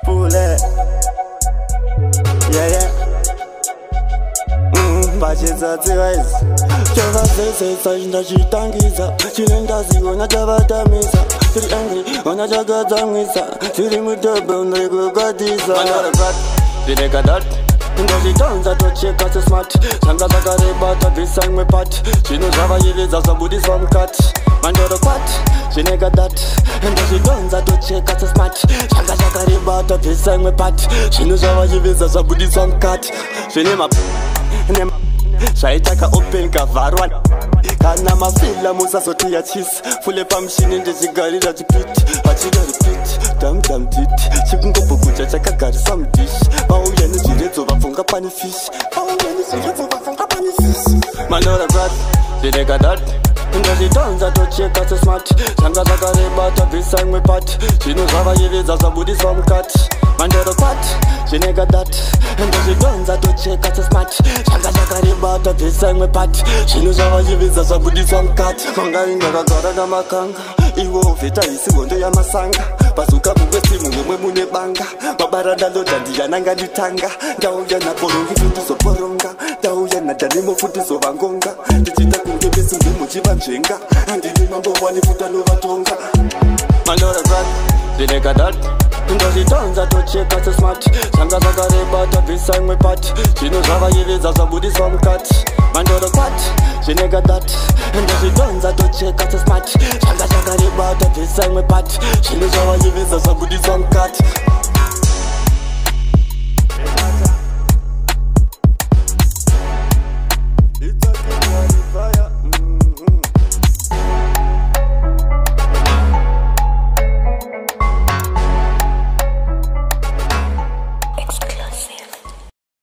Pule. Yeah, yeah. Vachitsatsi vaizi chavazezesa ndachitangisa chinendaziona chavatamisa tiri angry ona chakatsamwisa tiri mutobe ndiri kukwatisa zvinekadati ndazvitanza tocheka sesmart zvanga zvakareba tabvisa imwe part zvinhu zvavayevedza zvabudiswa mukati mandoro kwati zvinekadati ndazvitonza tocheka sesmart zvanga zvakareba tabvisa imwe part zvinhu zvavayevedza zvabudiswa mukati zvine ma zvaitaka open kavharwa kana mafila musazotiya chisi fule pamushini ndichigarira chipiti hachina repeat dam dam diti chikungobhukucha chakagarisa mudishi vauya nezviredzo vapfunga pane fishi vauya nezviredzo vapfunga pane fishi manora kwati zvinekadati ndazvitonza tocheka sesmart zvanga zvakareba tabvisa imwe part zvinhu zvavayevedza zvabudiswa mukati mandoro kwati zvinekadati ndazvitonza tocheka sesmart zvanga zvakareba tabvisa imwe part zvinhu zvavayevedza zvabudiswa mukati mangai ndakagara namakanga iwo vheta isi hondo yamasanga bazuka mumwe simu mumwe mune banga mabara ndaloda ndiyananga nditanga ndauya naporongi futi zoporonga ndauya nadhanimo futi zovangonga ndichiita kunge vesimbi muchivanzvenga handini mambo wani futi anovatonga mandora kwati zvinekadati ndazvitanza tocheka sesmart zvanga zvakareba tabvisa imwe part zvinhu zvavayevedza zvabudiswa mukati mandoro kwati zvinekadati ndazvitonza tocheka sesmart zvanga zvakareba tabvisa imwe part zvinhu zvavayevedza zvabudiswa mukati.